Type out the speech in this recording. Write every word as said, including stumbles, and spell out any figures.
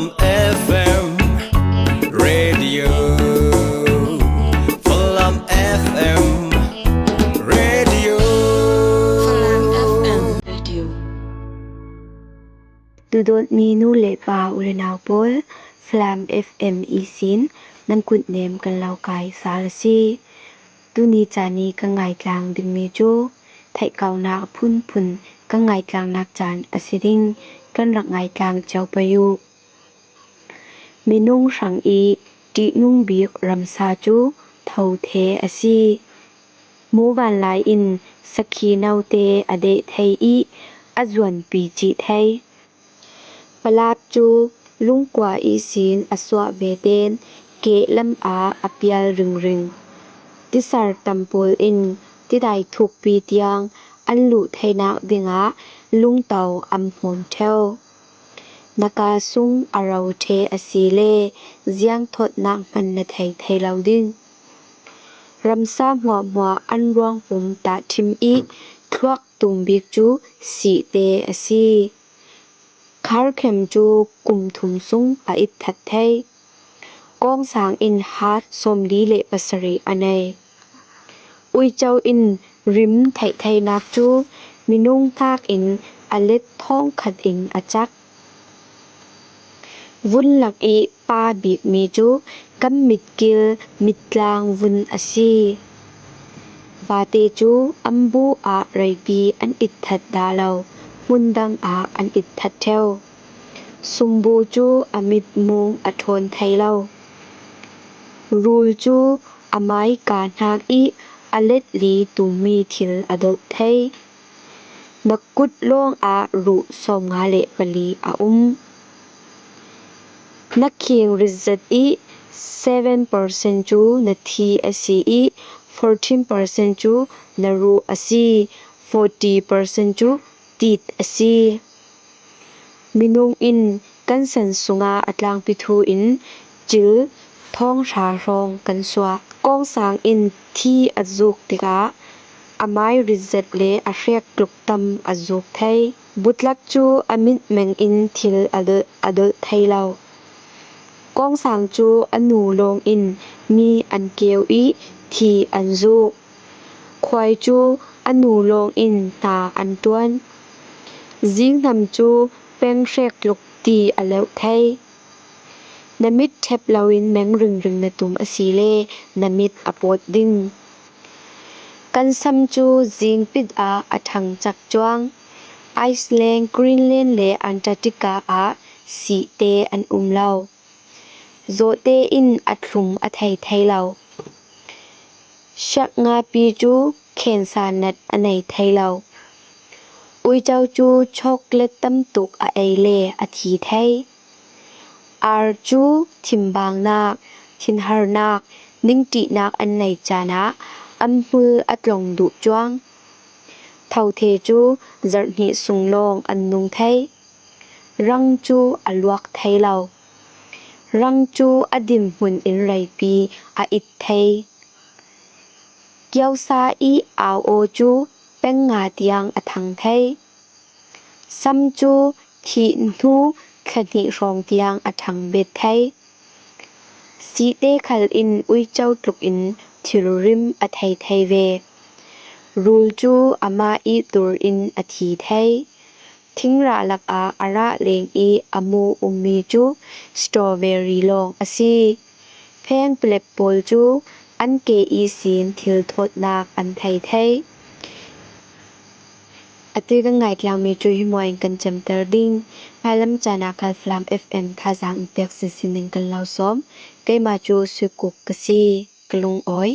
F M Radio. Falam F M Radio. Falam F M Radio. Dudawtmi nu le pa u le nau pawl, Falam F M ihsin nan kutnem kan lo kai sal a si. Tuni caan i kan ngaitlang dingmi cu theihkauhnak phunphun kan ngaitlang nak caan a si ding, kan rak ngaitlang cio pei uh. Minung hrang i ṭihnung bik ramsa cu thothe a si. Muvanlai in sakhi note a deh thei i a zuanpi cih thei. Palap cu lungkua ihsin a suah veten kehlam ah a pial ringring. Tisar tam pawl in tidai thukpi tiang an luh theinak dingah lungto an hmuan ṭheo. Naka sung a ro ṭhe a si le ziangthotnak hman na thei thei lo ding. Ramsa hmuahhmuah an ruanghum tahṭhim i thluak tum bik cu sihte a si. Kharkhem cu kum thum sung a itthat thei. Kawngsang in hat sawmli le pasarih a nei. Uico in rim theihtheinak cu minung hnakin a let thawngkhat in a cak. Vun lak i pa bikmi cu kan mitkil mittlang vun a si. Vate cu an bu ah reipi an itthat dah lo, hmun dang ah an itthat ṭheo. Sumbu cu a mitmung a ṭhawn thei lo. Rul cu a mai ka hnak i a letli tummi thil a dolh thei. Na kut lawngah ruh sawmnga le pali a um. Na khing ritzet i seven percent cu na thi a si i fourteen percent cu na ruh a si, forty percent cu tit a si. Minung in kan san sungah a tlangpi thu in cil thawng hra hrawng kan suah. Kawngsang in thi a zuk tikah a mai ritzet le a hrek tluk tam a zuk thei. Butlak cu a mitmeng in thil a dolh, a dolh thei lo. Kawngsang cu a nu lawng in mi an keu i thi an zuk. Khuai cu a nu lawng in hna an ṭuan. Zinghnem cu peng hrek tluk ti a leuh thei. Na mit ṭhep loin meng ringring na tum a si le na mit a pawt ding. Kan sam cu zingpit ah a ṭhang cak cuang. Iceland, Greenland le Antarctica ah sihte an um lo. Zawhte in a thlum a thei thei lo. Siakngapi cu khensa nat a nei thei lo. Uico cu chocolate tam tuk a ei le a thi thei. Ar cu thimbangnak, thinharnak, ningṭihnak an nei caan ah an hmul a tlong duh cuang. Thothe cu zarh hnih sung lawng an nung thei. Rang cu a luak thei lo. Rang cu a dinhmun in reipi a it thei. Kiosa i au aw cu peng nga tiang a thang thei. Sam cu thih hnu thla hnih hrawng tiang a ṭhang bet thei. Sihte khal in uico tluk in thilrim a thei thei ve. Rul cu amah i tur in a thi thei. Thingrah lakah a rah leng i a mu ummi cu strawberry lawng a si. Pheng palep pawl cu an ke ihsin thil thawtnak an thei thei. Atu kan ngaithiammi cu hi hmuah in kan cemter ding. Hmailam caan ah Khalfalam F M thazaang in pek sinsin in kan lo sawm. Keimah cu Suikuk ka si. Ka lungawi.